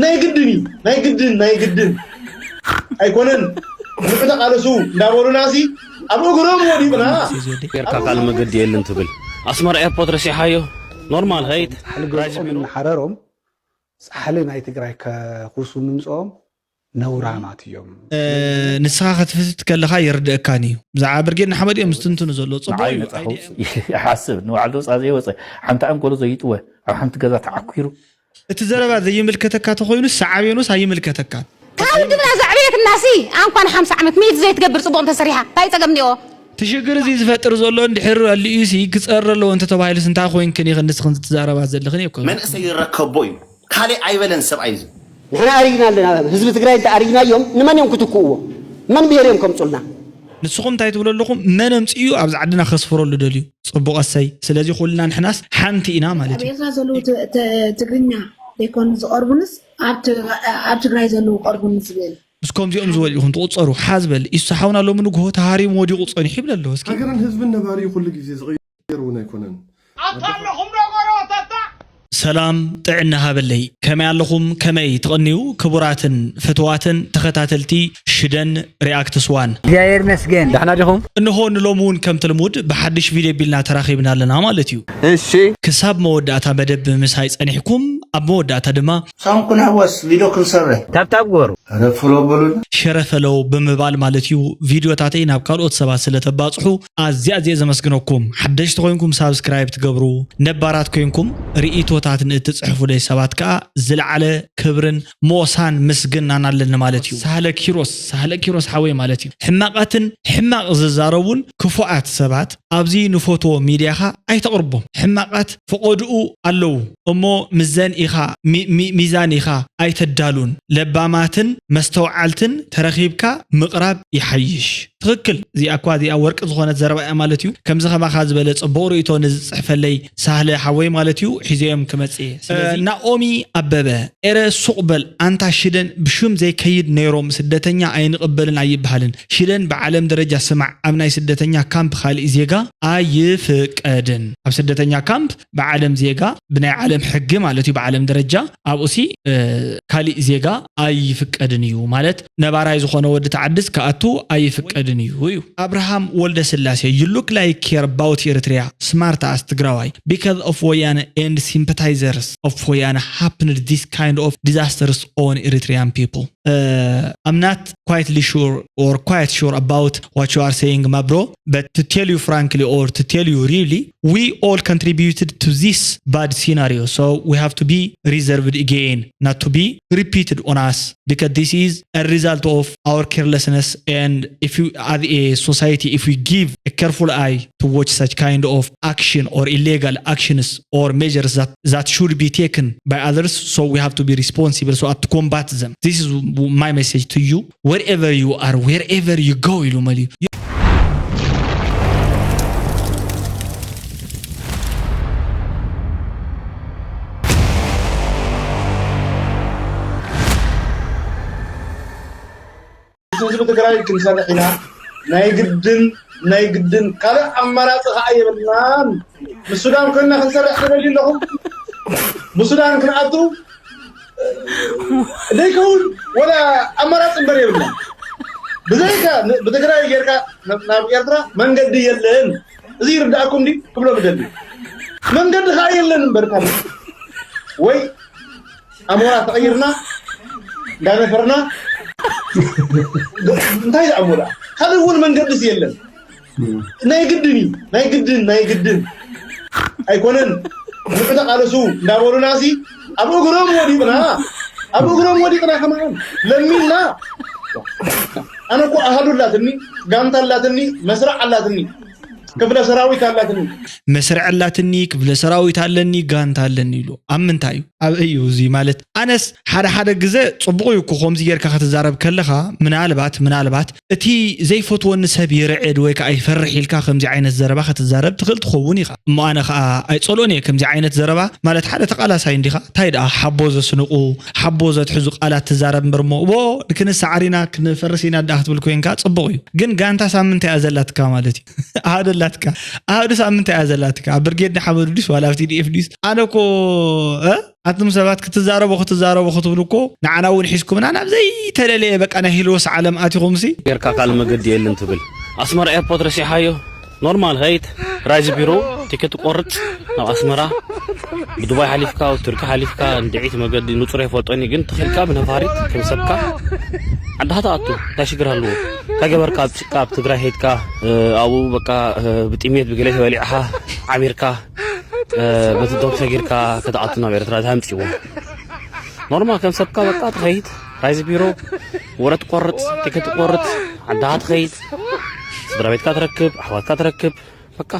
ናይ ግድን እዩ። ናይ ግድን ናይ ግድን ኣይኮነን። ንዑ ተቃለሱ እንዳበሉና ሲ ኣብ እግሮም ወዲቕና። ጌርካ ካልእ መገዲ የለን ትብል ኣስመራ ኤርፖርት ረሲሓዮ። ኖርማል ኸይድ ጻሕሊ ገዝኦም እናሓረሮም ጻሕሊ ናይ ትግራይ ከኹሱ ምምፅኦም ነውራማት እዮም። ንስኻ ክትፍትት ከለኻ ይርድእካን እዩ። ብዛዕባ ብርጌድ ንሓመድ እዮም ዝትንትኑ ዘሎ። ጽቡቕ ንዓይ እዩ። መጽሓፍ ወጽ ይሓስብ ንባዕሉ ወጻ ዘይወጸ ሓንቲ ኣንጎሎ ዘይጥወ ኣብ ሓንቲ ገዛ ተዓኲሩ እቲ ዘረባ ዘይምልከተካ ተኾይኑ ሰዓብዮንስ ኣይምልከተካን። ካብ ድብና ዘዕበየትና ሲ ኣንኳን ሓምሳ ዓመት ሚት ዘይትገብር ጽቡቕ እንተሰሪሓ እንታይ ጸገም እኒኦ? እቲ ሽግር እዚ ዝፈጥር ዘሎ እንድሕር ኣልዩ ሲ ክጸር ኣለዎ እንተተባሂሉስ እንታይ ኮይንክን ኢኽን ንስኽን ዝትዛረባ ዘለኽን እየ እኮ። መንእሰይ ይረከቦ እዩ። ካልእ ኣይበለን ሰብኣይ እዚ። ንሕና ኣሪግና ኣለና። ህዝቢ ትግራይ እንተ ኣሪግናዮም ንመን እዮም ክትክእዎ? መን ብሄር እዮም ከምፁልና? ንስኹም እንታይ ትብሉ ኣለኹም? መን ኣምፅኡ ኣብዚ ዓድና ከስፍረሉ ደልዩ? ፅቡቕ ኣሰይ። ስለዚ ኩልና ንሕናስ ሓንቲ ኢና ማለት እዩ። ኣብ ኤርትራ ዘለዉ ት- ት- ትግርኛ ዘይኮኑ ዝቐርቡንስ ኣብ ት- ኣብ ትግራይ ዘለዉ ቀርቡኒ ዝብል ምስ ከምዚኦም ዝበሉ ኢኹም ትቑፀሩ። ሓዝ በል ኢሱ ሓውና ሎሚ ንግሆ ተሃሪሙ ወዲቑ ፀኒሑ ይብል ኣሎ። እስኪ ሃገርን ህዝብን ነባሪ እዩ፣ ኩሉ ግዜ ዝቕየር እውን ኣይኮነን። ሰላም ጥዕና ሃበለይ። ከመይ ኣለኹም? ከመይ ትቕንዩ? ክቡራትን ፍትዋትን ተኸታተልቲ ሽደን ሪኣክትስ ዋን። እግዚኣብሔር ይመስገን። ዳሕና ዲኹም? እንሆ ንሎሚ እውን ከምቲ ልሙድ ብሓድሽ ቪድዮ ቢልና ተራኺብና ኣለና ማለት እዩ። እሺ። ክሳብ መወዳእታ መደብ ምሳይ ጸኒሕኩም ኣብ መወዳእታ ድማ ሳምኩን ሃወስ ቪድዮ ክንሰርሕ ታብታብ ግበሩ። ረፍሎ በሉና። ሸረፈለው ብምባል ማለት እዩ። ቪድዮታተይ ናብ ካልኦት ሰባት ስለ ተባጽሑ ኣዝያ ኣዝየ ዘመስግነኩም። ሓደሽቲ ኮይንኩም ሳብስክራይብ ትገብሩ፣ ነባራት ኮይንኩም ርእይቶታት ንእትጽሕፉለይ ሰባት ከኣ ዝለዓለ ክብርን ሞሳን ምስግናን ኣለኒ ማለት እዩ። ሳህለ ኪሮስ፣ ሳህለ ኪሮስ ሓወይ ማለት እዩ። ሕማቓትን ሕማቕ ዝዛረቡን ክፉኣት ሰባት ኣብዚ ንፈትዎ ሚድያኻ ኣይተቕርቦም። ሕማቓት ፈቐድኡ ኣለዉ እሞ ምዘን ኢኻ ሚ- ሚ- ሚዛን ኢኻ ኣይተዳሉን። ለባማትን መስተውዓልትን ተረኺብካ ምቕራብ ይሓይሽ። ትኽክል። እዚኣ እኳ እዚኣ ወርቂ ዝኾነት ዘረባ እያ ማለት እዩ። ከምዚ ከማኻ ዝበለ ጽቡቕ ርእይቶ ንዝጽሕፈለይ ሳህለ ሓወይ ማለት እዩ ሒዘዮም ክመጽእ እየ። ስለዚ ናኦሚ ኣበበ ኤረ ሱቕ በል ኣንታ ሽደን ብሹም ዘይከይድ ነይሮም ስደተኛ ኣይንቕበልን ኣይበሃልን። ሽደን ብዓለም ደረጃ ስማዕ ኣብ ናይ ስደተኛ ካምፕ ካሊእ ዜጋ ኣይፍቀድን። ኣብ ስደተኛ ካምፕ ብዓለም ዜጋ ብናይ ዓለም ሕጊ ማለት እዩ ብዓለም ደረጃ ኣብኡሲ ካሊእ ዜጋ ኣይፍቀድን እዩ ማለት ነባራይ ዝኾነ ወዲ ተዓድስ ክኣቱ ኣይፍቀድን እዩ እዩ ኣብርሃም ወልደ ስላሴ you look like care about Eritrea smart as ትግራዋይ because of ወያነ and sympathizers of ወያነ happened this kind of disasters on Eritrean people uh, I'm not quietly sure or quite sure about what you are saying my bro but to tell you frankly or to tell you really we all contributed to this bad scenario so we have to be reserved again not to be repeated on us because this is a result of our carelessness and if you as a society if we give a careful eye to watch such kind of action or illegal actions or measures that, that should be taken by others so we have to be responsible so as to combat them this is my message to you wherever you are wherever you go ኢሉ መሊዩ ህዝቢ ትግራይ ክንሰርሕ ኢና ናይ ግድን ናይ ግድን ካልእ ኣማራፂ ከዓ የብልናን ምስ ሱዳን ኮይንና ክንሰርሕ ትደልዩ ኣለኹም ብሱዳን ክንኣቱ ዘይከውን ወላ ኣማራፂ እምበር የብልና ብዘይካ ብትግራይ ጌርካ ናብ ኤርትራ መንገዲ የለን እዚ ይርዳእኩም ዲ ክብሎ ብደሊ መንገዲ ከዓ የለን እምበር ካብ ወይ ኣሞራ ተቐይርና እንዳነፈርና እንታይ ዝኣሞራ ካልእ እውን መንገድስ የለን ናይ ግድን እዩ ናይ ግድን ናይ ግድን ኣይኮነን ንዑ ተቃለሱ እንዳበሉና ሲ ኣብ እግሮም ወዲቕና ኣብ እግሮም ወዲቕና ከማን ለሚንና ኣነ እኮ ኣሃዱ ኣላትኒ ጋንታ ኣላትኒ መስራዕ ኣላትኒ ክፍለ ሰራዊት ኣላትኒ መስርዕ ኣላትኒ ክፍለ ሰራዊት ኣለኒ ጋንታ ኣለኒ ኢሉ ኣብ ምንታይ እዩ ኣበይ እዩ እዚ ማለት ኣነስ ሓደ ሓደ ግዘ ፅቡቕ እዩ እኮ ከምዚ ጌርካ ክትዛረብ ከለኻ ምናልባት ምናልባት እቲ ዘይፈትወኒ ሰብ ይርዕድ ወይ ከዓ ይፈርሕ ኢልካ ከምዚ ዓይነት ዘረባ ክትዛረብ ትኽእል ትኸውን ኢኻ እሞ ኣነ ከዓ ኣይፀልኦን እየ ከምዚ ዓይነት ዘረባ ማለት ሓደ ተቃላሳይ እንዲኻ እንታይ ደኣ ሓቦ ዘስንቁ ሓቦ ዘትሕዙ ቃላት ትዛረብ እምበር እሞ ዎ ክንሰዓር ኢና ክንፈርስ ኢና ደኣ ክትብል ኮይንካ ፅቡቕ እዩ ግን ጋንታ ሳምንት እያ ዘላትካ ማለት እዩ ኣደላ ናትካ ኣህዱ ሳምንት እያ ዘላትካ ኣብ ብርጌድ ንሓመዱ ድስ ዋላ ኣብ ቲዲኤፍ ድስ ኣነ እኮ እ? ኣቱም ሰባት ክትዛረቡ ክትዛረቡ ክትብሉ እኮ ንዓና እውን ሒዝኩምና ናብ ዘይተለለየ በቃ ናይ ህልወስ ዓለም ኣቲኹምሲ። ጌርካ ካልእ መገዲ የለን ትብል። ኣስመራ ኤርፖርት ረሲሓዮ። ኖርማል ኸይድ ራይዝ ቢሮ ቲኬት ቆርጽ ናብ ኣስመራ ብዱባይ ሓሊፍካ ኣብ ቱርኪ ሓሊፍካ እንድዒት መገዲ ንጹር ኣይፈልጦን እዩ፣ ግን ተኺልካ ብነፋሪት ከም ሰብካ ዓድኻ ትኣቱ እንታይ ሽግር ኣለዎ? እንታይ ገበርካ ኣብ ጭቃ ኣብ ትግራይ ሄድካ ኣብኡ በቃ ብጥሜት ብገለ ተበሊዕኻ ዓሚርካ በቲ ዶብ ሰጊርካ ክትኣቱ ናብ ኤርትራ እንታይ ኣምጺዎ? ኖርማል ከም ሰብካ በቃ ትኸይድ ራይዝ ቢሮ ወረ ትቆርጽ ቲኬት ትቆርጽ ዓድኻ ትኸይድ ስድራ ቤትካ ትረክብ ኣሕዋትካ ትረክብ በቃ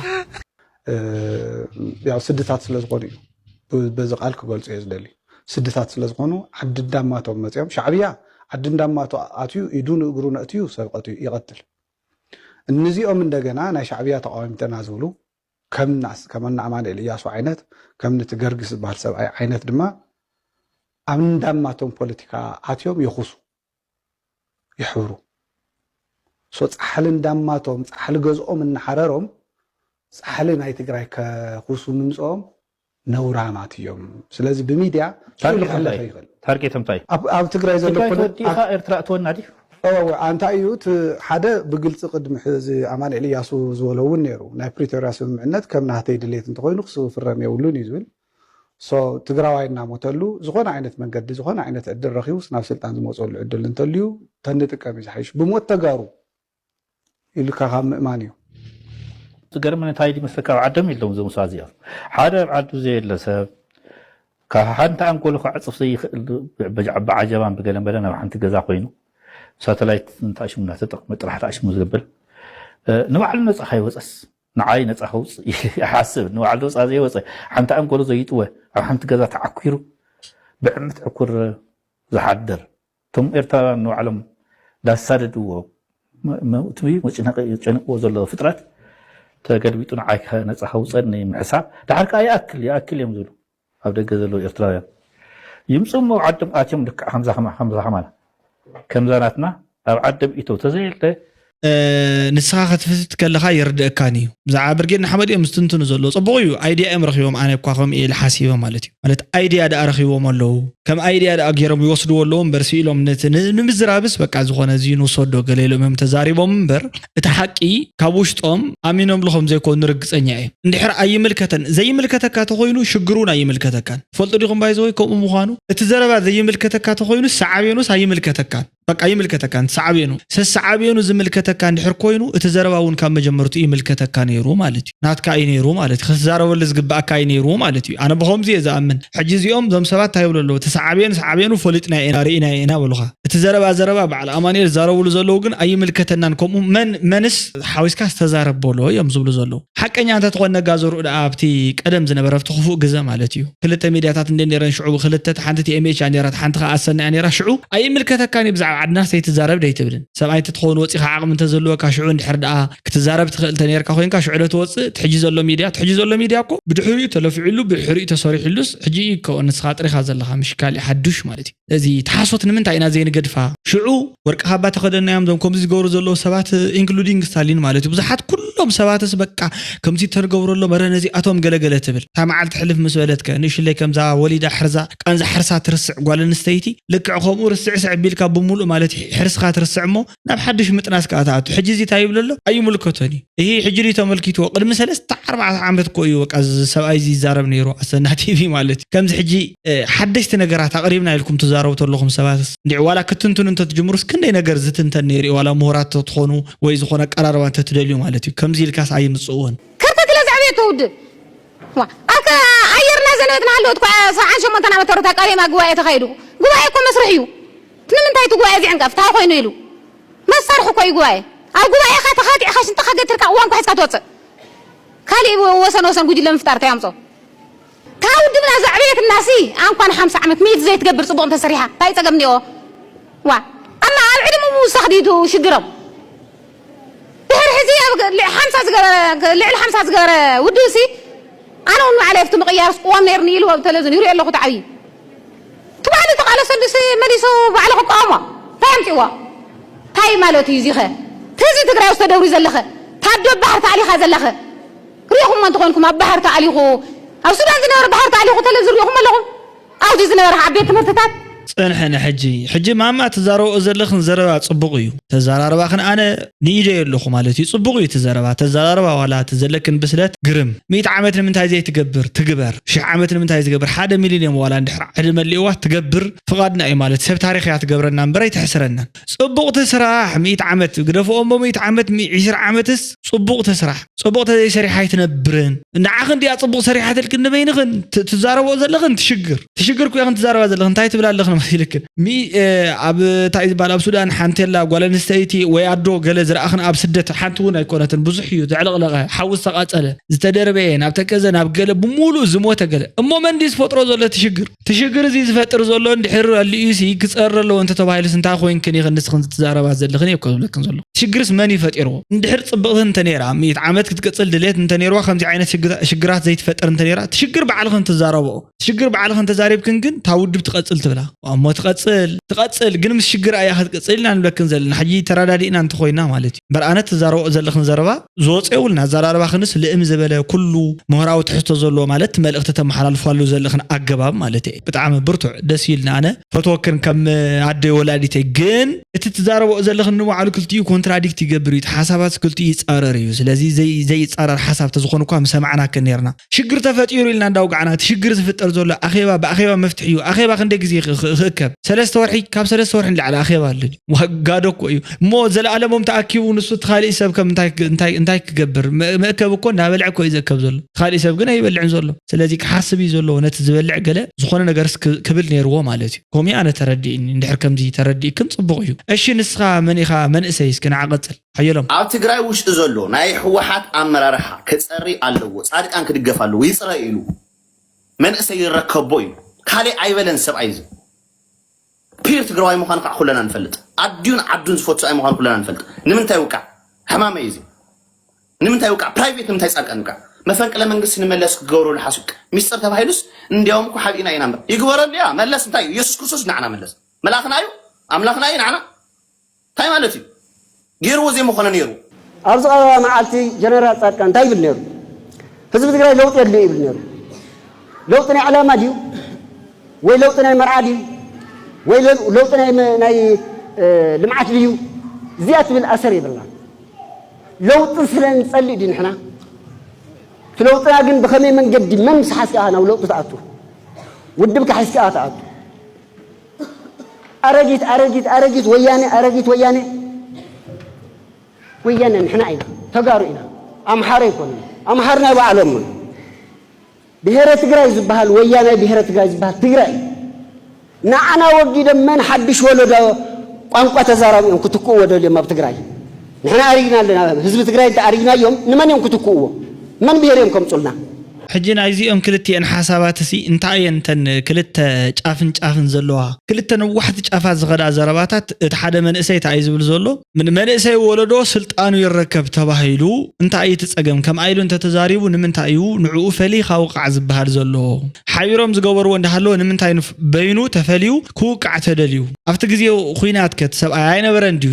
ያው ስድታት ስለዝኾኑ እዩ። በዚ ቃል ክገልፁ እየ ዝደሊ። ስድታት ስለዝኾኑ ዓዲ እንዳማቶም መፅኦም ሻዕብያ ዓዲ እንዳማቶ ኣትዩ ኢዱ ንእግሩ ነእትዩ ሰብ ቀትዩ ይቐትል። እንዚኦም እንደገና ናይ ሻዕብያ ተቃወምተና ዝብሉ ከም ናስ ከም ኣና ኣማኑኤል እያሱ ዓይነት ከም ንቲ ገርግስ ዝበሃል ሰብኣይ ዓይነት ድማ ኣብ እንዳማቶም ፖለቲካ ኣትዮም የኹሱ ይሕብሩ። ሶ ፃሕሊ እንዳማቶም ፃሕሊ ገዝኦም እናሓረሮም ፃሕሊ ናይ ትግራይ ከኹሱ ምምፅኦም ነውራማት እዮም። ስለዚ ብሚድያ ሽዑ ታርጌት ክሕለፈ እንታይ? ይኽእል። ታርጌት እንታይ? ኣብ ኣብ ትግራይ ዘሎ ትግራይ ኩነ- ተወዲእኻ ኤርትራ እትወና ድዩ? እወ፣ እንታይ እዩ እቲ ሓደ ብግልፂ ቅድሚ ሕዚ ኣማኑኤል እያሱ ዝበሎ እውን ነይሩ። ናይ ፕሪቶርያ ስምምዕነት ከም ናህተይ ድሌት እንተኮይኑ ክስፍረም የብሉን እዩ ዝብል። ሶ ትግራዋይ እናሞተሉ ዝኾነ ዓይነት መንገዲ ዝኾነ ዓይነት ዕድል ረኪቡስ ናብ ስልጣን ዝመፀሉ ዕድል እንተልዩ ተንጥቀም እዩ ዝሓይሽ ብሞት ተጋሩ ኢልካ ካብ ምእማን እዩ። ዝገርመኒ እንታይ ድመስለካ ኣብ ዓዶም የለውን እዞም ሰባት እዚኦም ሓደ ኣብ ዓዱ ዘየለ ሰብ ካብ ሓንቲ ኣንጎሎ ክዕፅፍ ዘይኽእል ብዓጀባን ብገለን በለ ናብ ሓንቲ ገዛ ኮይኑ ሳተላይት እንተኣሽሙ እናተጠቅመ ጥራሕ ተኣሽሙ ዝብል ንባዕሉ ነፃ ከይወፀስ ንዓይ ነፃ ከውፅእ ይሓስብ ንባዕሉ ነፃ ዘይወፀ ሓንቲ ኣንጎሎ ዘይጥወ ኣብ ሓንቲ ገዛ ተዓኲሩ ብዕምት ዕኩር ዝሓድር እቶም ኤርትራውያን ንባዕሎም ዳሳደድዎ መእትዊ መጨነቂ ጨንቅዎ ዘሎ ፍጥረት ተገልቢጡ ንዓይ ነፃ ከውፀኒ ምሕሳብ ድሓር ከዓ ይኣክል ይኣክል እዮም ዝብሉ ኣብ ደገ ዘለዉ ኤርትራውያን ይምፅኡ እሞ ዓዶም ኣትዮም ልክዕ ከምዛ ከማ ከምዛ ከማና ከምዛ ናትና ኣብ ዓዶም ኢተው ተዘየለ ንስኻ ክትፍትት ከለኻ ይርድእካን እዩ። ብዛዕባ ብርጌድ ንሓመድ እዮም ዝትንትኑ ዘለዉ። ፅቡቕ እዩ፣ ኣይድያ እዮም ረኺቦም፣ ኣነ እኳ ከምኡ እየ ኢለ ሓሲበ ማለት እዩ። ማለት ኣይድያ ደኣ ረኺቦም ኣለዉ፣ ከም ኣይድያ ደኣ ገይሮም ይወስድዎ ኣለዉ እምበር ስኢሎም ነቲ ን- ንምዝራብስ በቃ ዝኾነ እዚ ንውሰዶ ገለ ኢሎም እዮም ተዛሪቦም እምበር እቲ ሓቂ ካብ ውሽጦም ኣሚኖምሉ ከም ዘይኮኑ ርግፀኛ እየ። እንድሕር ኣይምልከተን ዘይምልከተካ ተኾይኑ ሽግር እውን ኣይምልከተካን። ትፈልጡ ዲኹም ባይዘወይ ከምኡ ምዃኑ? እቲ ዘረባ ዘይምልከተካ ተኾይኑ ሰዓብዮንስ ኣይምልከተካን። በቃ ይምልከተካ ንሰዓብየኑ ሰሰዓብየኑ ዝምልከተካ እንድሕር ኮይኑ እቲ ዘረባ እውን ካብ መጀመርቱ ይምልከተካ ነይሩ ማለት እዩ ናትካ እዩ ነይሩ ማለት እዩ ክትዛረበሉ ዝግባኣካ እዩ ነይሩ ማለት እዩ ኣነ ብኸምዚ እየ ዝኣምን ሕጂ እዚኦም ዞም ሰባት እንታይ ይብሉ ኣለዉ እቲ ሰዓብየኑ ሰዓብየኑ ፈሊጥና ኢና ርኢና ኢና በሉኻ እቲ ዘረባ ዘረባ በዓል ኣማኑኤል ዝዛረብሉ ዘለዉ ግን ኣይምልከተናን ከምኡ መን መንስ ሓዊስካ ዝተዛረብ በሎ እዮም ዝብሉ ዘለዉ ሓቀኛ እንተትኾን ነጋ ዘርኡ ደኣ ኣብቲ ቀደም ዝነበረ ኣብቲ ክፉእ ግዘ ማለት እዩ ክልተ ሚድያታት እንደ ነይረን ሽዑ ክልተ ሓንቲ ቲኤምኤች እያ ነይራ ሓንቲ ከዓ ኣሰና እያ ነይራ ሽዑ ኣይምልከተካን እዩ ብዛዕባ ዓድና ሰይትዛረብ ደይትብልን ሰብኣይ እንተትኸውን ወፂኻ ዓቕሚ እንተዘለወካ ሽዑ እንድሕር ደኣ ክትዛረብ ትኽእል እንተነይርካ ኮይንካ ሽዑ ዶ ትወፅእ እቲ ሕጂ ዘሎ ሚድያ እቲ ሕጂ ዘሎ ሚድያ እኮ ብድሕሪኡ ተለፊዕሉ ብድሕሪኡ ተሰሪሕሉስ ሕጂ እዩ እኮ ንስኻ ጥሪኻ ዘለኻ ምሽ ካሊእ ሓዱሽ ማለት እዩ እዚ ተሓሶት ንምንታይ ኢና ዘይንገድፋ ሽዑ ወርቂ ካባ ተኸደናዮም ዞም ከምዚ ዝገብሩ ዘለዉ ሰባት including ስታሊን ማለት እዩ ብዙሓት ኩሎም ሰባትስ በቃ ከምዚ ተንገብረሎም ረ ነዚኣቶም ገለገለ ትብል እታ መዓልቲ ሕልፍ ምስ በለትከ ንእሽለይ ከምዛ ወሊዳ ሕርዛ ቃንዛ ሕርሳ ትርስዕ ጓል ኣንስተይቲ ልክዕ ከምኡ ርስዕስዕ ቢልካ ብምሉእ ማለት ሕርስኻ ትርስዕ እሞ ናብ ሓድሽ ምጥናስ ከዓ ትኣቱ ሕጂ እዚ እንታይ ይብሎ ኣሎ ኣይምልከቶን እዩ ይህ ሕጂ ድዩ ተመልኪትዎ ቅድሚ ሰለስተ ኣርባዕተ ዓመት እኮ እዩ በቃ እዚ ሰብኣይ እዚ ይዛረብ ነይሩ ኣሰና ቲቪ ማለት እዩ ከምዚ ሕጂ ሓደሽቲ ነገራት ኣቕሪብና ኢልኩም ትዛረቡ ተለኹም ሰባትስ እንዲዕ ዋላ ክትንትኑ እንተትጅምሩስ ክንደይ ነገር ዝትንተን ነይሩ እዩ ዋላ ምሁራት ተትኾኑ ወይ ዝኾነ ኣቀራርባ እንተትደልዩ ማለት እዩ ከምዚ ኢልካስ ኣይምፅእዎን ከርተት ኢለ ዘዕብየቶ ውድብ ኣከ ኣየርና ዘነበትና ሃለወት ኳ ሰብዓን ሸሞንተን ዓመት ተረታ ቃሌማ ጉባኤ ተኻይዱ ጉባኤ እኮ መስርሕ እዩ ንምንታይ እቲ ጉባኤ እዚ ዕንቀፍ ታይ ኮይኑ ኢሉ መሳርሒ እኮ እዩ ጉባኤ ኣብ ጉባኤኻ ተኻቲዕኻ ሽንጥኻ ገትርካ እዋን ኳሒስካ ትወፅእ ካሊእ ወሰን ወሰን ጉጅለ ምፍጣር ታይ ኣምፆ እታ ውድብና ዘዕበየትና ሲ ኣንኳን ሓምሳ ዓመት ሚእቲ ዘይትገብር ፅቡቕ እንተሰሪሓ ታይ ፀገም እኒኦ ዋ ኣማ ኣብ ዕድሙ ምውሳኽ ድዩ ሽግሮም ድሕሪ ሕዚ ኣብ ልዕሊ ሓምሳ ዝገበረ ውድብ ሲ ኣነ እውን ባዕለ ኣብቲ ምቕያርስ ቅዋም ነይርኒ ኢሉ ኣብ ተለቪዝን ይሪኦ ኣለኹ ተዓብዩ እቲ ባዕሉ ተቓለሰሉሲ መሊሱ ባዕሉ ክቃወሞ እንታይ ኣምፅዎ እንታይ ማለት እዩ እዚኸ ተዚ ትግራይ ውስጥ ተደብሪ ዘለኸ ታቢ ኣብ ባሕሪ ተኣሊኻ ዘለኸ ሪኢኹሞ እንተኾንኩም፣ ኣብ ባሕሪ ተኣሊኹ፣ ኣብ ሱዳን ዝነበረ ባሕሪ ተኣሊኹ ተለ ዝሪኢኹም ኣለኹም። ኣብዚ ዝነበረ ኣብ ቤት ትምህርትታት ጽንሕኒ ሕጂ ሕጂ ማማ ትዛረብኦ ዘለኽን ዘረባ ጽቡቕ እዩ። ተዛራርባኽን ኣነ ንኢደዮ ኣለኹ ማለት እዩ። ጽቡቕ እዩ እቲ ዘረባ። ተዛራርባ ዋላ እቲ ዘለክን ብስለት ግርም። ሚእቲ ዓመት ንምንታይ ዘይትገብር ትግበር። ሽሕ ዓመት ንምንታይ ዝገብር ሓደ ሚሊዮን ዋላ እንድሕር ዕድመ ኣልእዋ ትገብር ፍቓድና እዩ ማለት ሰብ ታሪኽ እያ ትገብረና እምበር ኣይትሕስረናን። ጽቡቕቲ ስራሕ ሚእቲ ዓመት ግደፍኦ እሞ ሚእቲ ዓመት ዒስራ ዓመትስ ጽቡቕ ተስራሕ ጽቡቕ ተዘይሰሪሓ ኣይትነብርን። ንዓኽን ድያ ጽቡቕ ሰሪሓትልክን ንበይንኽን ትዛረብኦ ዘለኽን ትሽግር ትሽግር ኩ ኢኽን ትዛረባ ዘለኽን እንታይ ትብላ ኣለኽን መሲልክን ሚ ኣብ እንታይ ዝበሃል ኣብ ሱዳን ሓንቴላ ጓል ኣንስተይቲ ወይ ኣዶ ገለ ዝረኣኽን ኣብ ስደት ሓንቲ እውን ኣይኮነትን ብዙሕ እዩ ዘዕለቕለቐ ሓዊ ዝተቓጸለ ዝተደርበየ ናብ ተከዘ ናብ ገለ ብምሉእ ዝሞተ ገለ እሞ መን ድዩ ዝፈጥሮ ዘሎ ትሽግር ትሽግር እዚ ዝፈጥር ዘሎ እንድሕር ኣልዩሲ ክጸር ኣለዎ እንተተባሂሉስ እንታይ ኮይንክን ኢኽን ንስኽን ትዛረባ ዘለኽን እየ እኮ ዝብለክን ዘሎ ሽግርስ መን እዩ ፈጢርዎ? እንድሕር ጽብቕቲ እንተ ነይራ፣ ሚእቲ ዓመት ክትቅጽል ድሌት እንተ ነይርዋ ከምዚ ዓይነት ሽግራት ዘይትፈጥር እንተ ነይራ፣ እቲ ሽግር ባዕልኽን ትዛረብኦ። እቲ ሽግር ባዕልኽን ተዛሪብክን ግን እታ ውድብ ትቐጽል ትብላ። እሞ ትቐጽል፣ ትቐጽል ግን ምስ ሽግራ እያ ክትቅጽል ኢና ንብለክን ዘለና። ሕጂ ተረዳዲእና እንተኾይና ማለት እዩ። እምበር ኣነ ትዛረብኦ ዘለኽን ዘረባ ዝወጾ የብሉን። ኣዘራርባኽንስ ልእም ዝበለ ኩሉ ምሁራዊ ትሕዝቶ ዘለዎ ማለት እቲ መልእኽቲ ተመሓላልፋሉ ዘለኽን ኣገባብ ማለት እየ። ብጣዕሚ ብርቱዕ ደስ ኢልና ኣነ ፈትወክን ከም ኣደይ ወላዲተይ ግን እቲ ትዛረብኦ ዘለኽን ንባዕሉ ክልቲኡ ኮንትራዲክት ይገብር እዩ። እቲ ሓሳባት ክልቲኡ ይጻረር እዩ። ስለዚ ዘይ ዘይጻረር ሓሳብ ተዝኾን እኳ ምሰማዕናክን ነርና። ሽግር ተፈጢሩ ኢልና እንዳውጋዕና እቲ ሽግር ዝፍጠር ዘሎ ኣኼባ ብኣኼባ መፍትሒ እዩ። ኣኼባ ክንደይ ግዜ ክእከብ? ሰለስተ ወርሒ ካብ ሰለስተ ወርሒ ንላዕሊ ኣኼባ ኣሎ። ዋጋዶ እኮ እዩ። እሞ ዘለኣለሞም ተኣኪቡ ንሱ እቲ ካሊእ ሰብ ከም እንታይ እንታይ እንታይ ክገብር? መእከብ እኮ እንዳበልዐ እኮ እዩ ዘከብ ዘሎ። እቲ ካሊእ ሰብ ግን ኣይበልዕን ዘሎ። ስለዚ ክሓስብ እዩ ዘለዎ ነቲ ዝበልዕ ገለ ዝኾነ ነገርስ ክብል ነይርዎ ማለት እዩ። ከምኡ ኣነ ተረዲእኒ እንድሕር ከምዚ ተረዲእክን ጽቡቕ እዩ። እሺ ንስኻ መን ኢኻ መንእሰይ እስኪ ንዓ ቀጽል ሓየሎም። ኣብ ትግራይ ውሽጢ ዘሎ ናይ ህወሓት ኣመራርሓ ክፀሪ ኣለዎ፣ ፃድቃን ክድገፍ ኣለዎ፣ ይፅረ ኢሉ መንእሰይ ይረከቦ ኢሉ ካሊእ ኣይበለን ሰብኣይ እዚ ፒር ትግራዋይ ምዃኑ ከዓ ኩለና ንፈልጥ። ኣዲዩን ዓዱን ዝፈቱ ሰብኣይ ምዃኑ ኩለና ንፈልጥ። ንምንታይ ውቃዕ? ሕማመይ እዚ ንምንታይ ውቃዕ? ፕራይቬት ንምንታይ ፃድቃን ውቃዕ? መፈንቅለ መንግስቲ ንመለስ ክገብሩ ልሓሱ ሚስጥር ተባሂሉስ እንዲያውም እኮ ሓቢእና ኢና እምበር ይግበረሉ እያ። መለስ እንታይ እዩ? ኢየሱስ ክርስቶስ ንዓና መለስ መልኣኽና እዩ ኣምላኽና እዩ ንዓና እንታይ ማለት እዩ? ገይርዎ ዘይምኾነ ነይሩ። ኣብዚ ቀረባ መዓልቲ ጀነራል ፃድቃን እንታይ ይብል ነይሩ? ህዝቢ ትግራይ ለውጢ የድልዮ ይብል ነይሩ። ለውጢ ናይ ዕላማ ድዩ? ወይ ለውጢ ናይ መርዓ ድዩ? ወይ ለውጢ ናይ ናይ ልምዓት ድዩ? እዚኣ ትብል ኣሰር የብልና። ለውጢ ስለ ንፀልእ ድዩ ንሕና? እቲ ለውጥና ግን ብኸመይ መንገዲ መን ምስ ሓዝካ ኢኻ ናብ ለውጢ ትኣቱ? ውድብካ ሒዝካ ኢኻ ትኣቱ። ኣረጊት ኣረጊት ኣረጊት ወያነ ኣረጊት ወያነ ወያነ ንሕና ኢና ተጋሩ ኢና ኣምሓረ ኣይኮኑን ኣምሓር ናይ ባዕሎም ብሄረ ትግራይ ዝበሃል ወያናይ ብሄረ ትግራይ ዝበሃል ትግራይ እዩ ንዓና ወጊዶም መን ሓድሽ ወለዶ ቋንቋ ተዛራቢ እዮም ክትክእዎ ደልዮም ኣብ ትግራይ ንሕና ኣሪግና ኣለና ህዝቢ ትግራይ እንተ ኣሪግናዮም ንመን እዮም ክትክእዎ መን ብሄር እዮም ከምፁልና ሕጂ ናይዚኦም ክልቲኤን ሓሳባት ሲ እንታይ እየን እተን ክልተ ጫፍን ጫፍን ዘለዋ ክልተ ነዋሕቲ ጫፋት ዝኸዳ ዘረባታት እቲ ሓደ መንእሰይ እንታይ እዩ ዝብል ዘሎ መንእሰይ ወለዶ ስልጣኑ ይረከብ ተባሂሉ እንታይ እዩ እቲ ፀገም ከምኣ ኢሉ እንተተዛሪቡ ንምንታይ እዩ ንዕኡ ፈሊኻ ውቃዕ ዝበሃል ዘሎ ሓቢሮም ዝገበርዎ እንዳሃለወ ንምንታይ በይኑ ተፈልዩ ክውቃዕ ተደልዩ ኣብቲ ግዜ ኹናት ከ እቲ ሰብኣይ ኣይነበረን ድዩ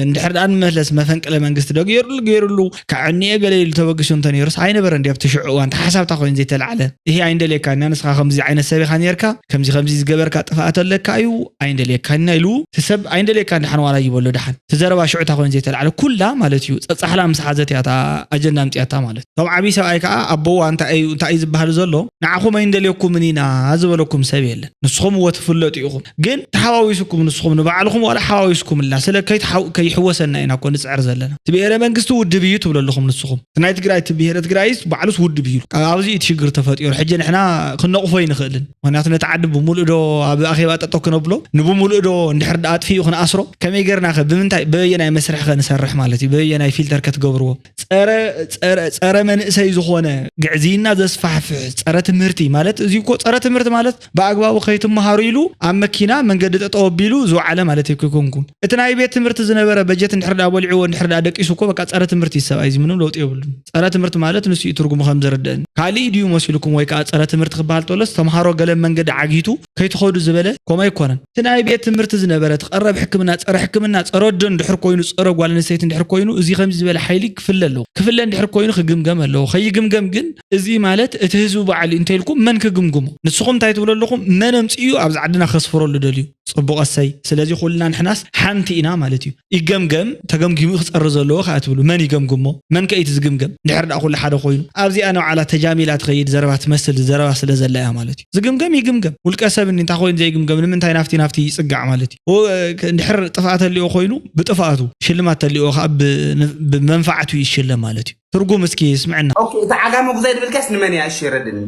እንድሕር ደኣ ንመለስ መፈንቅለ መንግስቲ ዶ ገይሩሉ ገይሩሉ ከዕንየ ገለ ኢሉ ተበግሱ እንተነይሩስ ኣይነበረን ድዩ ኣብቲ ሽዑ እዋን ተሓሳብታ ኮይኑ ዘይተላዕለ እሂ ኣይንደልየካን ኢና ንስኻ ከምዚ ዓይነት ሰብ ኢኻ ነርካ ከምዚ ከምዚ ዝገበርካ ጥፍኣት ኣለካ እዩ ኣይንደልየካን ኢና ኢሉ እቲ ሰብ ኣይንደልየካን ደሓን ዋላ ይበሎ ደሓን እቲ ዘረባ ሽዑ እታ ኮይኑ ዘይተላዕለ ኩላ ማለት እዩ ጸጻሕላ ምስ ሓዘት እያ እታ ኣጀንዳ ኣምጺኣታ ማለት እቶም ዓብዪ ሰብኣይ ከዓ ኣቦዋ እንታይ እዩ እንታይ እዩ ዝበሃል ዘሎ ንዓኹም ኣይንደልየኩምን ኢና ዝበለኩም ሰብ የለን ንስኹም እወ ትፍለጡ ኢኹም ግን ተሓዋዊስኩም ንስኹም ንባዕልኹም ዋላ ሓዋዊስኩምልና ስለ ከይትሓው- ከይሕወሰና ኢና እኮ ንፅዕር ዘለና እቲ ብሄረ መንግስቲ ውድብ እዩ ትብሉ ኣለኹም ንስኹም እቲ ናይ ትግራይ እቲ ብሄረ ትግራይስ ባዕሉስ ውድብ እዩ ኣብዚ እቲ ሽግር ተፈጢሩ ሕጂ ንሕና ክነቕፎ ኣይንኽእልን ምክንያቱ ነቲ ዓዲ ብምሉእ ዶ ኣብ ኣኼባ ጠጠው ክነብሎ ንብምሉእ ዶ እንድሕር ዳ ኣጥፊኡ ክንኣስሮ ከመይ ጌርና ከ ብምንታይ በበየናይ መስርሕ ከ ንሰርሕ ማለት እዩ በበየናይ ፊልተር ከ ትገብርዎ ጸረ ጸረ ጸረ መንእሰይ ዝኾነ ግዕዝይና ዘስፋሕፍሕ ጸረ ትምህርቲ ማለት እዚ እኮ ጸረ ትምህርቲ ማለት ብኣግባቡ ከይትመሃሩ ኢሉ ኣብ መኪና መንገዲ ጠጠው ኣቢሉ ዝወዓለ ማለት እኮ ኣይኮንኩን። እቲ ናይ ቤት ትምህርቲ ዝነበረ በጀት እንድሕር ደኣ በሊዕዎ እንድሕር ደኣ ደቂሱ እኮ በቃ ጸረ ትምህርቲ እዩ ሰብኣይ እዚ ምንም ለውጢ የብሉን። ጸረ ትምህርቲ ማለት ንሱ እዩ ትርጉሙ ከም ዝርደእኒ። ካልእ ድዩ መሲልኩም? ወይ ከዓ ጸረ ትምህርቲ ክበሃል ተሎስ ተምሃሮ ገለ መንገዲ ዓጊቱ ከይትኸዱ ዝበለ? ከምኡ ኣይኮነን። እቲ ናይ ቤት ትምህርቲ ዝነበረ፣ እቲ ቀረብ ሕክምና፣ ጸረ ሕክምና፣ ጸረ ወዲ እንድሕር ኮይኑ፣ ጸረ ጓል ኣንስተይቲ እንድሕር ኮይኑ፣ እዚ ከምዚ ዝበለ ሓይሊ ክፍለ ኣለዎ። ክፍለ እንድሕር ኮይኑ ክግምገም ኣለዎ። ከይግምገም ግን፣ እዚ ማለት እቲ ህዝቢ ባዕሉ እንተኢልኩም መን ክግምግሞ? ንስኹም እንታይ ትብሉ ኣለኹም? መን ኣምጺኡ ኣብዚ ዓድና ከስፍረሉ ደልዩ? ጽቡቕ፣ እሰይ። ስለዚ ኩልና ንሕናስ ሓንቲ ኢና ማለት እዩ። ይገምገም፣ ተገምጊሙ ክጸሪ ዘለዎ ከኣ ትብሉ። መን ይገምግሞ? መን ከ እቲ ዝግምገም? ድሕር ደኣ ኩሉ ሓደ ኮይኑ፣ ኣብዚኣ ንባዕላ ተጃሚላ ትኸይድ ዘረባ ትመስል ዘረባ ስለ ዘላ እያ ማለት እዩ። ዝግምገም ይግምገም። ውልቀ ሰብ እኒ እንታይ ኮይኑ ዘይግምገም? ንምንታይ ናፍቲ ናፍቲ ይጽጋዕ ማለት እዩ? ኦ፣ እ፣ ክ-፣ እንድሕር ጥፍኣት ተልዮ ኮይኑ፣ ብጥፍኣቱ፣ ሽልማት ተልዮ ከኣ ብ-፣ ን-፣ ብመንፋዕቱ ይሽለም ማለት እዩ። ትርጉም እስኪ ስምዕና። ኦኬ፣ እቲ ዓጋመ ጉዛይ ድብልካስ ንመን እያ? እሺ፣ የረድእኒ።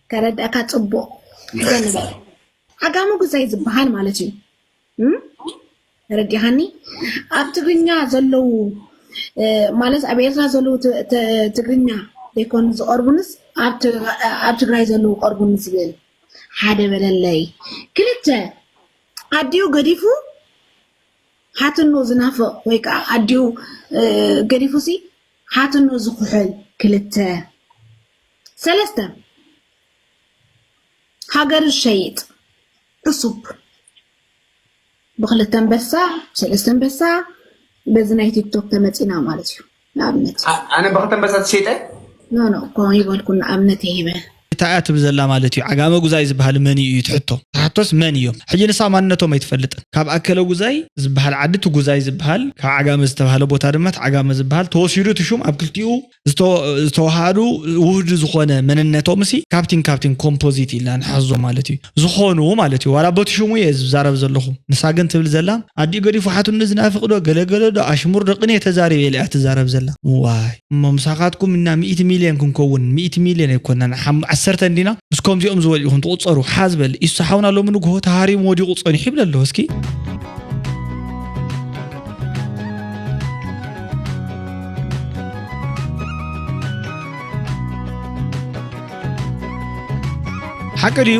ከረድኣካ ጽቡቕ። ዘንበ። ዓጋመ ጉዛይ ዝበሃል ማለት እዩ። እም? ተረዲኻኒ? ኣብ ትግርኛ ዘለዉ፣ እ፣ ማለት ኣብ ኤርትራ ዘለዉ ት-፣ ት-፣ ትግርኛ ዘይኮኑ ዝቐርቡንስ ኣብ ትግ-፣ ኣብ ትግራይ ዘለዉ ቀርቡኒ ዝብል ሓደ በለለይ። ክልተ፣ ኣዲኡ ገዲፉ ሃትኖ ዝናፍቕ ወይ ከዓ ኣዲኡ፣ እ፣ ገዲፉሲ ሃትኖ ዝኹሕል። ክልተ። ሰለስተ፣ ሃገሩ ዝሸይጥ ዕሱብ። ብክልተ ኣንበሳ፣ ብሰለስተ ኣንበሳ፣ በዚ ናይ ቲክቶክ ተመጺና ማለት እዩ። ንኣብነት። ኣ-፣ ኣነ ብክልተ ኣንበሳ ትሸይጠ? ኖ፣ ኖ፣ እኮ ይበልኩ፣ ንኣብነት ይሂበ። እንታይ እያ ትብል ዘላ ማለት እዩ? ዓጋመ ጉዛይ ዝበሃል መን እዩ እዩ ትሕቶ። ትሕቶስ መን እዮም? ሕጂ ንሳ ማንነቶም ኣይትፈልጥን። ካብ ኣከለ ጉዛይ ዝበሃል ዓዲ፣ እቲ ጉዛይ ዝበሃል ካብ ዓጋመ ዝተባህለ ቦታ ድማ እቲ ዓጋመ ዝበሃል ተወሲዱ፣ እቲ ሹም ኣብ ክልቲኡ ዝተ-፣ ዝተዋሃዱ ውህዱ ዝኾነ መንነቶም ሲ ካፕቲን ካፕቲን ኮምፖዚት ኢልና ንሓዞ ማለት እዩ። ዝኾኑ ማለት እዩ። ዋላ በቲ ሽሙ እየ ዝዛረብ ዘለኹ። ንሳ ግን ትብል ዘላ፣ ኣዲኡ ገዲፉ ሓትኑ ዝናፍቕ ዶ፣ ገለገለ ዶ፣ ኣሽሙር ዶ፣ ቅኔ ተዛሪበ ኢላ እያ ትዛረብ ዘላ። ዋይ፣ እሞ ምሳኻትኩም እና ሚእቲ ሚልዮን ክንከውን፣ ሚእቲ ሚልዮን ኣይኮናን፣ ሓም-፣ ዓሰርተ እንዲና፣ ምስ ከምዚኦም ዝበሉ ኢኹም ትቑጸሩ። ሓዝ በል፣ ኢሱ ሓውና ሎሚ ንግሆ ተሃሪሙ ወዲቑ ጸኒሑ ይብል ኣሎ። እስኪ። ሓቂ ድዩ?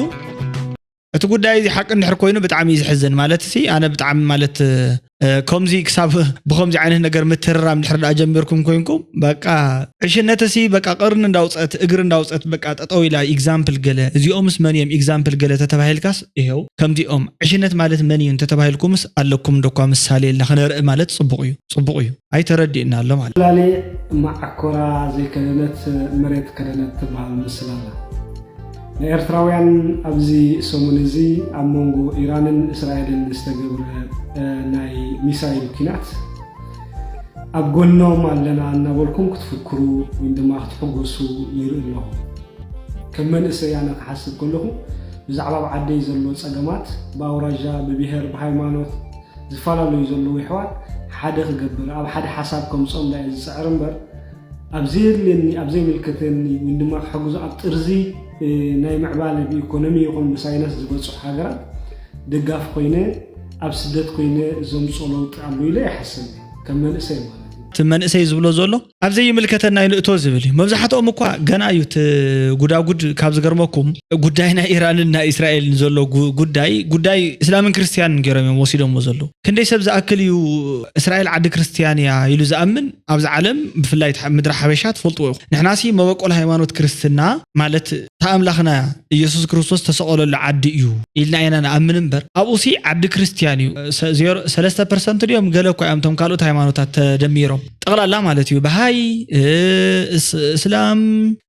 እቲ ጉዳይ እዚ ሓቂ እንድሕር ኮይኑ ብጣዕሚ እዩ ዘሕዝን። ማለት ሲ ኣነ ብጣዕሚ ማለት፣ እ፣ ከምዚ ክሳብ ብከምዚ ዓይነት ነገር ምትርራም እንድሕር ደኣ ጀሚርኩም ኮይንኩም፣ በቃ ዕሽነት ሲ በቃ ቅርኒ እንዳውፀት፣ እግሪ እንዳውፀት በቃ ጠጠው ኢላ ኤግዛምፕል ገለ፣ እዚኦምስ መን እዮም ኤግዛምፕል ገለ ተተባሂልካስ፣ ይሄው ከምዚኦም ዕሽነት ማለት መን እዩ እንተተባሂልኩምስ ኣለኩም እንደኳ ምሳሌ ኢልና ክነርኢ ማለት ጽቡቕ እዩ፣ ጽቡቕ እዩ። ኣይተረዲእና ኣሎ ማለት። ላሌ ማዓኮራ ዘይከደነት መሬት ከደነት ትበሃል ምስላ ኣላ። ንኤርትራውያን ኣብዚ ሰሙን እዚ ኣብ መንጎ ኢራንን እስራኤልን ዝተገብረ፣ እ፣ ናይ ሚሳይል ኲናት ኣብ ጎኖም ኣለና እናበልኩም ክትፍክሩ ወይ ድማ ክትሕጎሱ ይርኢ ኣለኹ። ከም መንእሰይ ኣነ ክሓስብ ከለኹ ብዛዕባ ኣብ ዓደይ ዘሎ ጸገማት ብኣውራጃ፣ ብብሄር፣ ብሃይማኖት፣ ዝፈላለዩ ዘለዉ የሕዋት ሓደ ክገብር፣ ኣብ ሓደ ሓሳብ ከምጽኦም ዳየ ዝጽዕር እምበር፣ ኣብ ዘየድልየኒ፣ ኣብ ዘይምልከተኒ፣ ወይ ድማ ክሕግዞ ኣብ ጥርዚ፣ እ፣ ናይ ምዕባለ ብኢኮኖሚ ይኹን ብሳይነስ ዝበጽሑ ሃገራት ደጋፊ ኮይነ፣ ኣብ ስደት ኮይነ ዘምጽኦ ለውጢ ኣሎ ኢለ ይሓስብ፣ ከም መንእሰይ ማለት እዩ። እቲ መንእሰይ ዝብሎ ዘሎ ኣብ ዘይምልከተና ይንእቶ ዝብል እዩ። መብዛሕትኦም እኳ ገና እዩ እቲ ጉዳጉድ። ካብ ዝገርመኩም ጉዳይ ናይ ኢራንን ናይ እስራኤልን ዘሎ ጉ-፣ ጉዳይ፣ ጉዳይ እስላምን ክርስትያንን ገይሮም እዮም ወሲዶምዎ ዘለዉ። ክንደይ ሰብ ዝኣክል እዩ እስራኤል ዓዲ ክርስትያን እያ ኢሉ ዝኣምን ኣብዚ ዓለም፣ ብፍላይ እቲ ምድሪ ሓበሻ ትፈልጥዎ ኢኹም። ንሕናሲ መበቆል ሃይማኖት ክርስትና ማለት እታ ኣምላኽና ኢየሱስ ክርስቶስ ተሰቐለሉ ዓዲ እዩ ኢልና ኢና ንኣምን እምበር፣ ኣብኡሲ ዓዲ ክርስትያን እዩ። ሰ-፣ ዜሮ፣ ሰለስተ ፐርሰንት ድዮም ገለ እኳ እዮም እቶም ካልኦት ሃይማኖታት ተደሚሮም። ጠቕላላ ማለት እዩ። በሃይ፣ እ፣ እስ-፣ እስላም፣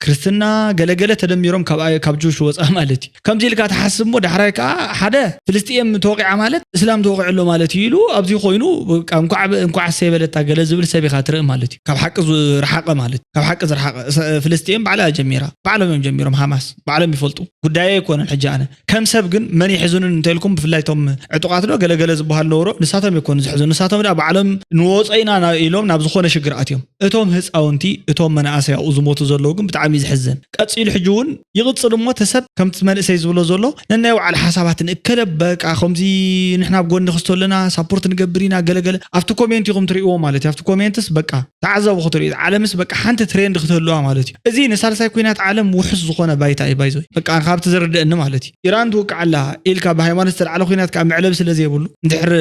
ክርስትና፣ ገለገለ ተደሚሮም ካብ ኣይ-፣ ካብ ጁሽ ወፃ ማለት እዩ። ከምዚ ኢልካ ትሓስብ እሞ ዳሕራይ ከዓ ሓደ ፍልስጤም ተወቂዓ ማለት እስላም ተወቂዑ ኣሎ ማለት እዩ ኢሉ ኣብዚ ኮይኑ በቃ እንኳዕ በ-፣ እንኳዕ ኣሰይ በለታ ገለ ዝብል ሰብ ኢኻ ትርኢ ማለት እዩ። ካብ ሓቂ ዝረሓቐ ማለት እዩ። ካብ ሓቂ ዝረሓቐ ሰ-፣ ፍልስጤም ባዕላ እያ ጀሚራ። ባዕሎም እዮም ጀሚሮም፣ ሃማስ። ባዕሎም ይፈልጡ። ጉዳይ ኣይኮነን። ሕጂ ኣነ ከም ሰብ ግን መን የሕዝኑን እንተልኩም ብፍላይ እቶም ዕጡቓት ዶ ገለገለ ዝበሃል ነውሮ ንሳቶም ይኮኑ ዝሕዝኑ። ንሳቶም ደኣ ባዕሎም ንወፀ ኢና ና-፣ ኢሎም ናብ ዝኾነ ሽግር ኣትዮም። እቶም ህፃውንቲ፣ እቶም መናእሰይ ኣብኡ ዝሞቱ ዘለዉ ግን ብጣዕሚ እዩ ዘሕዝን። ቀፂሉ ሕጂ እውን ይቕፅል እሞ እቲ ሰብ ከምቲ መንእሰይ ዝብሎ ዘሎ ነናይ ባዕሉ ሓሳባት ንእከለ በቃ ከምዚ ንሕና ኣብ ጎኒ ክስቶ ኣለና፣ ሳፖርት ንገብር ኢና፣ ገለገለ ኣብቲ ኮሜንት ኢኹም ትርእይዎ ማለት እዩ። ኣብቲ ኮሜንትስ በቃ ተዓዘቡ ክትርእዩ፣ ዓለምስ በቃ ሓንቲ ትሬንድ ክትህልዋ ማለት እዩ። እዚ ንሳልሳይ ኩናት ዓለም ውሑስ ዝኾነ ባይታ እዩ ባይዘ በቃ ካብቲ ዝርድእኒ ማለት እዩ። ኢራን ትውቃዕ ኣላ ኢልካ ብሃይማኖት ዝተልዓለ ኩናት ከዓ መዕለቢ ስለ ዘይብሉ እንድሕር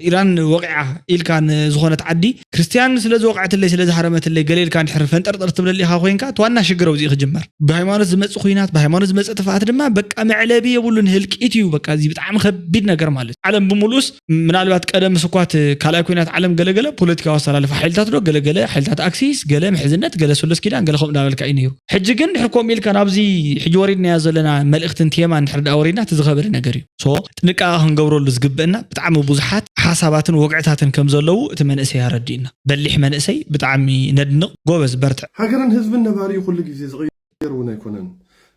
ኢራን ወቂዓ ኢልካ ንዝኾነት ዓዲ ክርስትያን ስለ ዝወቕዐትለይ ስለ ዝሃረመት ትለይ ገለ ኢልካ እንድሕር ፈንጠርጠር ትብለሊ ኢኻ ኮይንካ፣ እቲ ዋና ሽግር ኣብዚኡ ክጅመር። ብሃይማኖት ዝመጽእ ኲናት፣ ብሃይማኖት ዝመጽእ ጥፍኣት ድማ በቃ መዕለቢ የብሉን፣ ህልቂት እዩ። በቃ እዚ ብጣዕሚ ከቢድ ነገር ማለት እዩ። ዓለም ብምሉኡስ ምናልባት ቀደም ስኳት ካልኣይ ኲናት ዓለም ገለገለ ፖለቲካዊ ኣሰላልፋ ሓይልታት ዶ ገለገለ ሓይልታት ኣክሲስ፣ ገለ ምሕዝነት፣ ገለ ስሉስ ኪዳን፣ ገለ ከምኡ እንዳበልካ እዩ ነይሩ። ሕጂ ግን ድሕር ከምኡ ኢልካ ናብዚ ሕጂ ወሪድናዮ ዘለና መልእኽትን ቴማ እንድሕር ደኣ ወሪድና እቲ ዝኸበደ ነገር እዩ። ሶ ጥንቃቐ ክንገብረሉ ዝግበእና ብጣዕሚ ብዙሓት ሓሳባትን ወግዕታትን ከም ዘለዉ እቲ መንእሰይ ኣረዲእና። በሊሕ መንእሰይ ብጣዕሚ ነድንቕ፣ ጎበዝ በርትዕ። ሃገርን ህዝብን ነባሪ እዩ፣ ኩሉ ግዜ ዝቕየር እውን ኣይኮነን።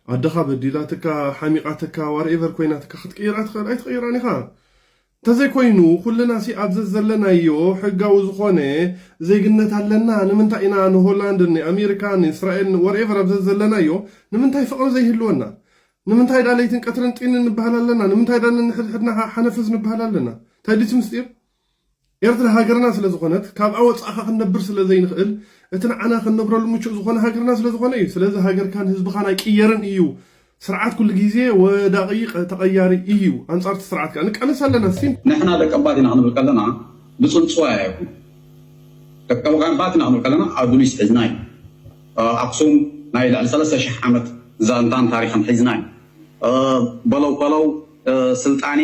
ኣደኻ በዲላትካ፣ ሓሚቓትካ፣ ዋርኤቨር ኮይናትካ ክትቅይራ ትኽእል ኣይትቕይራን ኢኻ። እንተዘይኮይኑ ኩልና ሲ ኣብ ዘዘለናዮ ሕጋዊ ዝኾነ ዜግነት ኣለና። ንምንታይ ኢና ንሆላንድ ንኣሜሪካ ንእስራኤል ወርኤቨር ኣብ ዘዘለናዮ ንምንታይ ፍቕሪ ዘይህልወና? ንምንታይ ዳ ለይትን ቀትርን ጢን ንበሃል ኣለና? ንምንታይ ዳ ንሕድሕድና ሓነፍዝ ንበሃል ኣለና? እንታይ ድስ ምስጢር? ኤርትራ ሃገርና ስለ ዝኾነት ካብኣ ወጻእኻ ክንነብር ስለ ዘይንኽእል እቲ ንዓና ክንነብረሉ ምቹእ ዝኾነ ሃገርና ስለ ዝኾነ እዩ። ስለዚ ሃገርካን ህዝብኻን ኣይቅየርን እዩ። ስርዓት ኩሉ ግዜ ወዳቒ ተቐያሪ እዩ። ኣንጻር እቲ ስርዓት ከኣ ንቃለስ ኣለና። ሲም ንሕና ደቀባት ኢና ክንብል ከለና ብጽንጽዋይ ኣይኮን። ደቀባት ኢና ክንብል ከለና ኣዱሊስ ሒዝና እዩ። ኣክሱም ናይ ልዕሊ ሰለስተ ሽሕ ዓመት ዛንታን ታሪኽን ሒዝና እዩ። በለው በለው ስልጣኔ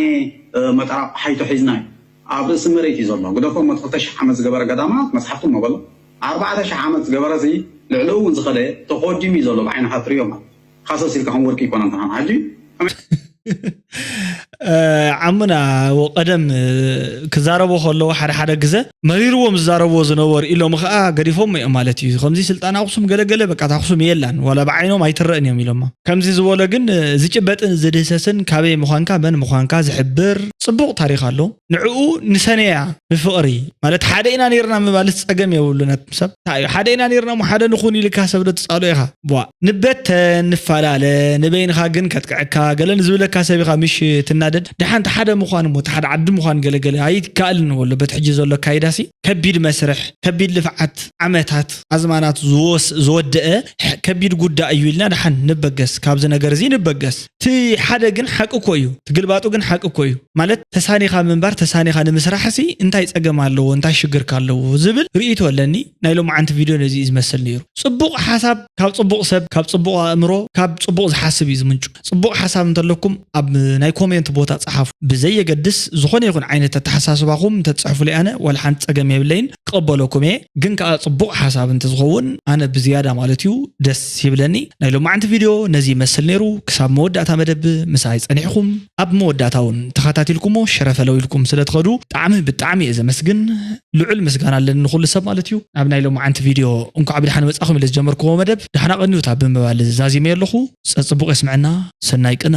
መጠራቕ ሓይቶ ሒዝና እዩ። ኣብ ርእሲ መሬት እዩ ዘሎ። ግደፎ እሞ እቲ ክልተ ሽሕ ዓመት ዝገበረ ገዳማት መጽሓፍቲ እሞ በሎ ኣርባዕተ ሽሕ ዓመት ዝገበረ እዚ ልዕሊኡ እውን ዝኸደ ተኾዲሙ እዩ ዘሎ። ብዓይንኻ ትርእዮ ማለት ሃሰስ ኢልካ ከም ወርቂ ይኮነ እንተኾነ ሓጂ ዓሙና ቀደም ክዛረቦ ከለዎ ሓደ ሓደ ግዘ መሪርዎም ዝዛረብዎ ዝነበሩ ኢሎም ከዓ ገዲፎም እዮም ማለት እዩ። ከምዚ ስልጣን ኣክሱም ገለገለ በቃ ኣክሱም የላን ዋላ ብዓይኖም ኣይትረእን እዮም ኢሎማ። ከምዚ ዝበሎ ግን ዝጭበጥን ዝድህሰስን ካበይ ምዃንካ መን ምዃንካ ዝሕብር ፅቡቕ ታሪኽ ኣሎ። ንዕኡ ንሰነያ ብፍቕሪ ማለት ሓደ ኢና ነይርና ምባልስ ፀገም የብሉን። ሰብ እንታይ እዩ ሓደ ኢና ነይርና እሞ ሓደ ንኹን ኢልካ ሰብ ዶ ትፃሎ ኢኻ? ቧ ንበተን ንፈላለ ንበይንኻ ግን ከጥቅዐካ ገለ ንዝብለካ ሰብ ኢኻ ምሽ ትናደድ። ደሓን እቲ ሓደ ምዃን እሞ እቲ ሓደ ዓዲ ምዃን ገለገለ ኣይትካእልን ወሎ በት ሕጂ ዘሎ ኣካይዳሲ ከቢድ መስርሕ ከቢድ ልፍዓት ዓመታት ኣዝማናት ዝወደአ ከቢድ ጉዳይ እዩ ኢልና ደሓን ንበገስ ካብዚ ነገር እዚ ንበገስ። እቲ ሓደ ግን ሓቂ እኮ እዩ፣ እቲ ግልባጡ ግን ሓቂ እኮ እዩ። ማለት ተሳኒኻ ምንባር ተሳኒኻ ንምስራሕ ሲ እንታይ ጸገም ኣለዎ እንታይ ሽግር ካለዎ ዝብል ርእይቶ ኣለኒ። ናይ ሎምዓንቲ ቪድዮ ነዚ እዩ ዝመስል ነይሩ። ጽቡቕ ሓሳብ ካብ ጽቡቕ ሰብ ካብ ጽቡቕ ኣእምሮ ካብ ጽቡቕ ዝሓስብ እዩ ዝምንጩ። ጽቡቕ ሓሳብ እንተለኩም ኣብ ናይ ኮሜንት ቦታ ጸሓፉ። ብዘየገድስ ዝኾነ ይኹን ዓይነት ኣተሓሳስባኹም እንተትጽሕፉለይ ኣነ ዋላ ሓንቲ ጸገም የብለይን። ክቕበለኩም እየ። ግን ከኣ ጽቡቕ ሓሳብ እንተዝኸውን ኣነ ብዝያዳ ማለት እዩ ደስ ይብለኒ። ናይ ሎማዓንቲ ቪድዮ ነዚ ይመስል ነይሩ። ክሳብ መወዳእታ መደብ ምሳይ ጸኒሕኹም ኣብ መወዳእታ እውን ተኸታቲልኩሞ ሸረፈለው ኢልኩም ስለ ትኸዱ ብጣዕሚ ብጣዕሚ እየ ዘመስግን። ልዑል ምስጋና ኣለኒ ንኹሉ ሰብ ማለት እዩ። ኣብ ናይ ሎማዓንቲ ቪድዮ እንኳዕ ብድሓን መጻኹም ኢለ ዝጀመርክዎ መደብ ደሓና ቀንዩታ ብምባል ዛዚመ ኣለኹ። ጸጽቡቕ የስምዐና። ሰናይ ቅነ።